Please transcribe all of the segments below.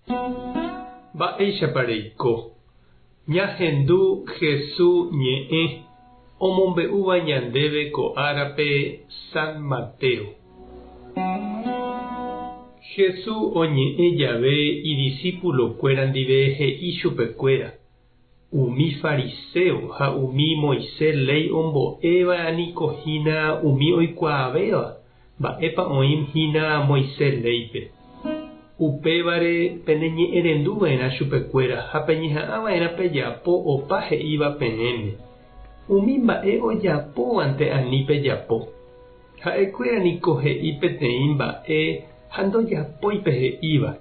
Mba'éichapa reiko? Ñahendu Hesu ñe'ẽ omombe'úva ñandéve ko árape San Mateo. Hesu oñe'ẽ jave idisípulokuéra ndive he'i chupekuéra, Umi fariséo ha umi Moisés léi ombo'éva niko hína umi oikuaavéva mba'épa oĩ hína Moisés léipe. Upévare peneñe'ẽrendu va'erã chupekuéra ha peñeha'ã va'erã pejapo opa he'íva peẽme. Umi mba'e ojapóvante ani pejapo. Ha'ekuéra niko he'i peteĩ mba'e ha ndojapói pe he'íva.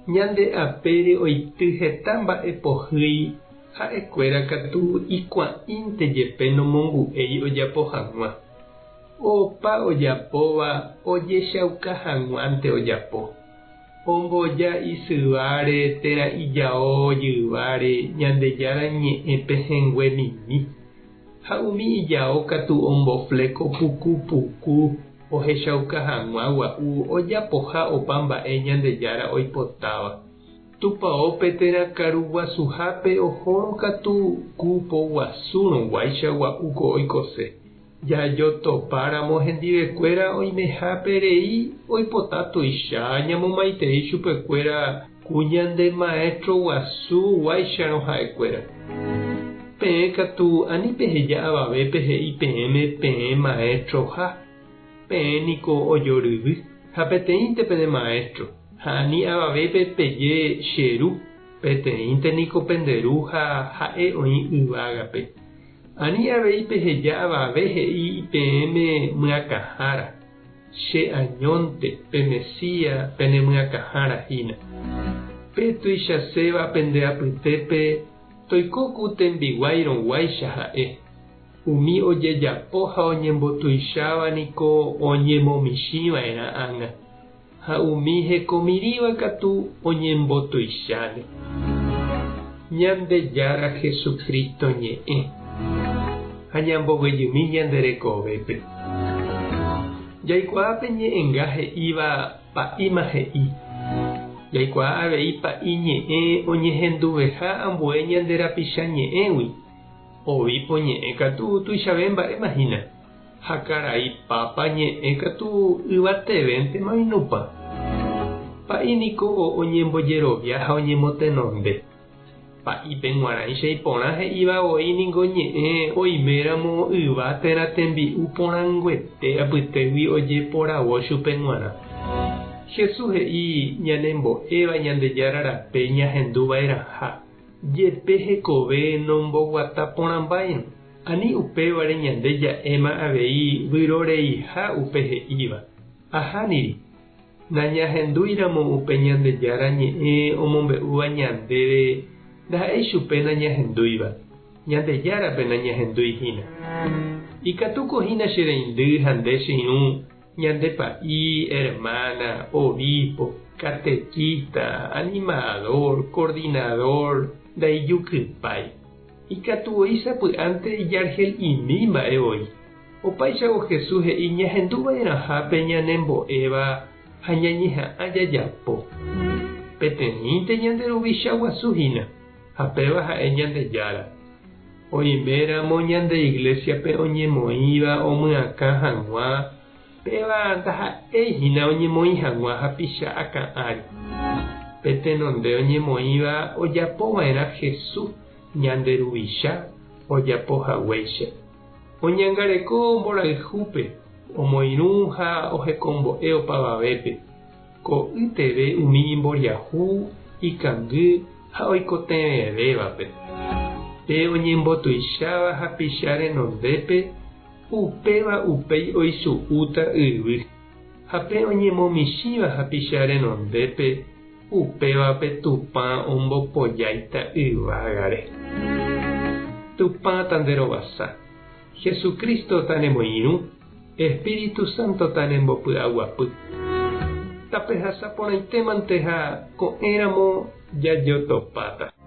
Ñande apére oity heta mba'e pohýi, ha'ekuéra katu ikuã'ínte jepe nomongu'éi ojapo hag̃ua. Opa ojapóva ojechauka hag̃uánte ojapo. Omboja isyváre térã ijao jyváre Ñandejára ñe'ẽ pehẽngue mimi. Ha umi ijao katu ombofléko puku puku ohechauka hag̃ua gua'u ojapoha opa mba'e Ñandejára oipotáva. Tupaópe térã karu guasuhápe ohórõ katu ku poguasúrõ guáicha gua'u ko oikose. Jajotopa ramo hendivekuéra oimehápe rei oipota tuicha ñamomaitei chupekuéra ku ñande maestro guasu guáicharõ ha'ekuéra. Peẽ katu ani peheja avavépe he'i peẽme peẽ maestroha, peẽ niko ojoryvy, ha peteĩnte pene maestro, ha ani avavépe peje che ru, peteĩnte niko pende ru ha ha'e oĩ yvágape. Ani avei peheja avave he'i peẽme myakãhára, che añónte, pe Mesías pene myakãhára hína. Pe tuichaséva pende apytépe toiko ku tembiguáirõ guáicha ha'e. Umi ojejapo ha oñembotuicháva niko oñemomichĩ va'erã ág̃a, ha umi hekomirĩva katu oñembotuicháne. Ñandejára Jesucristo ñe'ẽ ha ñamboguejymi ñande rekovépe. Jaikuaa pe ñe'ẽnga he'íva pa'íma he'i. Jaikuaa avei pa'i ñe'ẽ oñehenduveha ambue ñande rapicha ñe'ẽgui. Obispo ñe'ẽ katu tuichave mba'éma hína, ha karai Papa ñe'ẽ katu yvatevéntema oinupã. Pa'i niko oñembojerovia ha oñemotenonde. Pa'ípe g̃uarãicha iporã he'íva voi ningo ñe'ẽ oiméramo yva térã tembi'u porãnguete apytégui ojeporavo chupe g̃uarã. Jesús he'i ñanembo'éva Ñandejára rape ñahendu va'erãha, jepe hekove nomboguata porãmbáirõ. Ani upévare ñande ja'éma avei vyroreiha upe he'íva. Ahániri. Nañahendúiramo upe Ñandejára ñe'ẽ omombe'úva ñandéve ndaha'éi chupe nañahendúiva, Ñandejárape nañahendúi hína. Ikatúko hína che reindy ha nde che irũ, ñande pa'i, hermana, obispo, catequista, animador, coordinador, ndaijukypái. Ikatu voi sapy'ánte ijarhel'imi mba'e voi. Opáichavo Jesús he'i ñahendu va'erãha pe ñanembo'éva ha ñañeha'ã jajapo. Peteĩnte ñande Ruvicha guasu hína, ha péva ha'e Ñandejára. Oiméramo ñande iglésiape oñemoĩva omyakã hag̃ua, péva ndaha'éi hína oñemoĩ hag̃ua hapicha akã ári. Pe tenonde oñemoĩva ojapo va'erã Jesús ñande Ruvicha ojapo haguéicha. Oñangareko mborayhúpe, omoirũ ha ohekombo'e opavavépe, ko'ýteve umi imboriahu, ikangy ha oikotevẽvévape. Pe oñembotuicháva hapicha renondépe, upéva upéi oisu'úta yvy, ha pe oñemomichĩva hapicha renondépe, upévape Tupã ombopojáita yvágare. Tupã tanderovasa, Jesucristo tanemoirũ, Espíritu Santo tanembopy'aguapy. Tapehasa porãitémante ha ko'ẽramo jajotopáta.